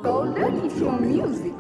Golden is your music.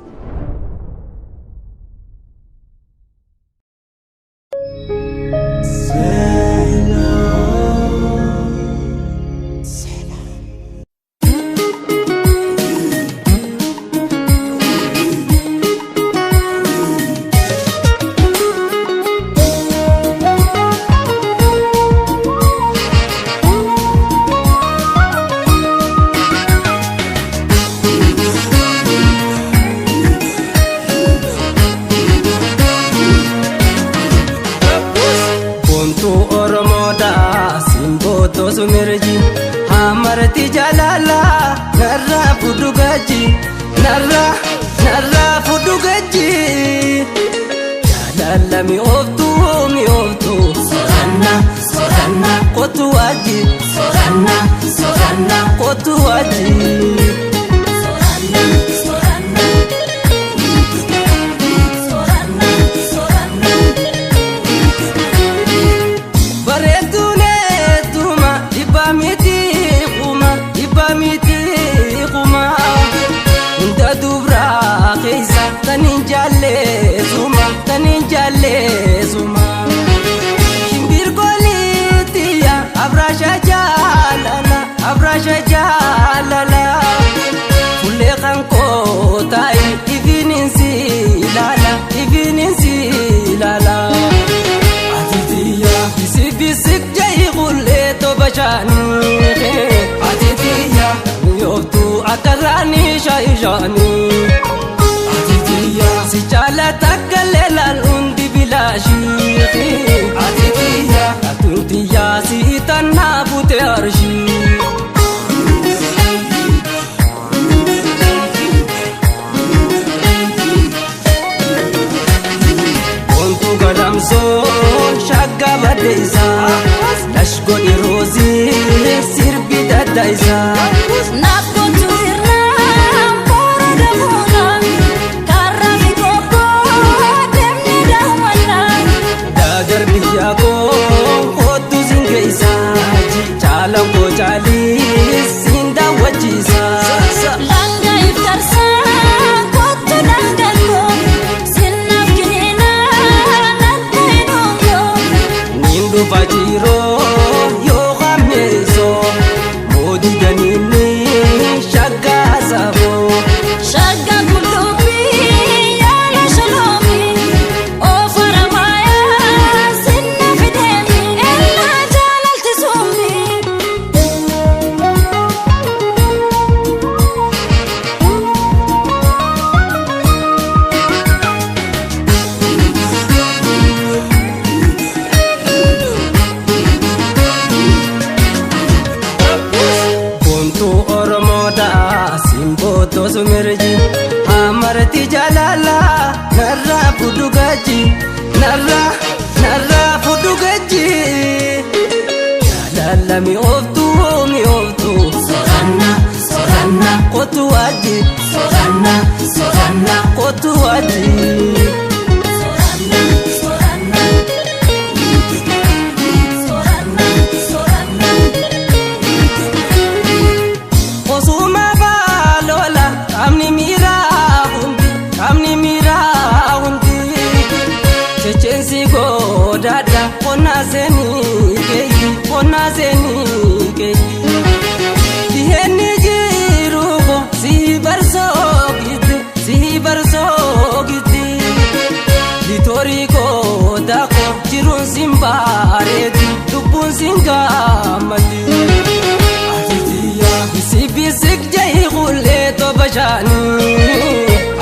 Boontuu Oromoodhaa simboo sumirji hamarti jaalalaa narraa fudhu gaji narraa narraa fudhu gaji jaalala mi'ooftuu mi'ooftuu soranna soranna kootu waji soranna soranna kootu waji. Bareeduun eetuma dhibbaa miti kuma dhibbaa miti kuma hunda dubraa keessa tan hin jaalleessuma tan hin jaalleessuma. Shimbirgoolitiya abraasha jaalala abraasha jaalala fuullee kan kootaa'e ifiniin si ilaala ifiniin si ilaala. Atitiya bisi bisik jayi kulle to bashani Atitiya mi'ooftu akka raani shaayishani Atitiya si jaalata galee laal hundi bilaashi Atitiya atuntiya si tannaa bute arshii. Boontuu galamsoo shagga baddeessaa lash godhi roozii sirbi dadda'isaa. Naaf gochuu irraa boora gamoona karaa fi kookoo deemnee daawwanna. Daadar biyya koo kootu siin geessaa caalaan koo caalii siin daawwachiisaa. Langa iftarsaa kootu dhangal'oo sinnaaf kiniinaa natti hidhongoo. Niin dhufa jiiroo yoo hammeessoo moodii daniinni shaggaa saboo. Shagga qullubbii yaala shaloomi oofara maayaa sinna fideemi ellaa jaalalti suumi. Boontuu Oromoodhaa simboo sumirji hamarti jaalalaa narraa fudhu gaji narraa narraa fudhu gaji jaalala mi'ooftuu mi'ooftuu soranna soranna kootu waji soranna soranna kootu waji. Osuma baalola qaamni miiraa hundi qaamni miiraa hundi checheensi godhaadha qonnaa seenii keeyi qonnaa seenii keeyi. Biheenni jiru ko si barsookiti si barsookiti litorii kooda ko jiruun sin bareedi lubbuun sin gammadi. Bisi bisik jayi kulle to bashani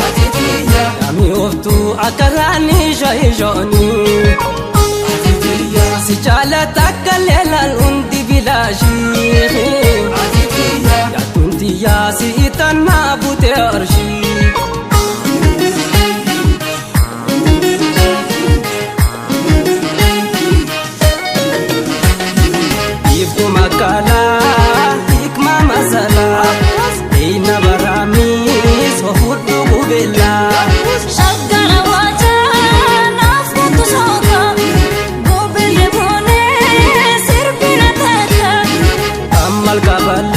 Atitiya mi'ooftu akka raani shaayishani Atitiya si jaalata galee laal hundi bilaashi Atitiya yaatuntiya si tannaa bute arshii. Iftu makaalaa hikma masalaa Eina baraamis fudhu qubeellaa. Shaggara waajaa naaf kootu sooka gobbelle boonee sirbina takka. Ammal kabalee.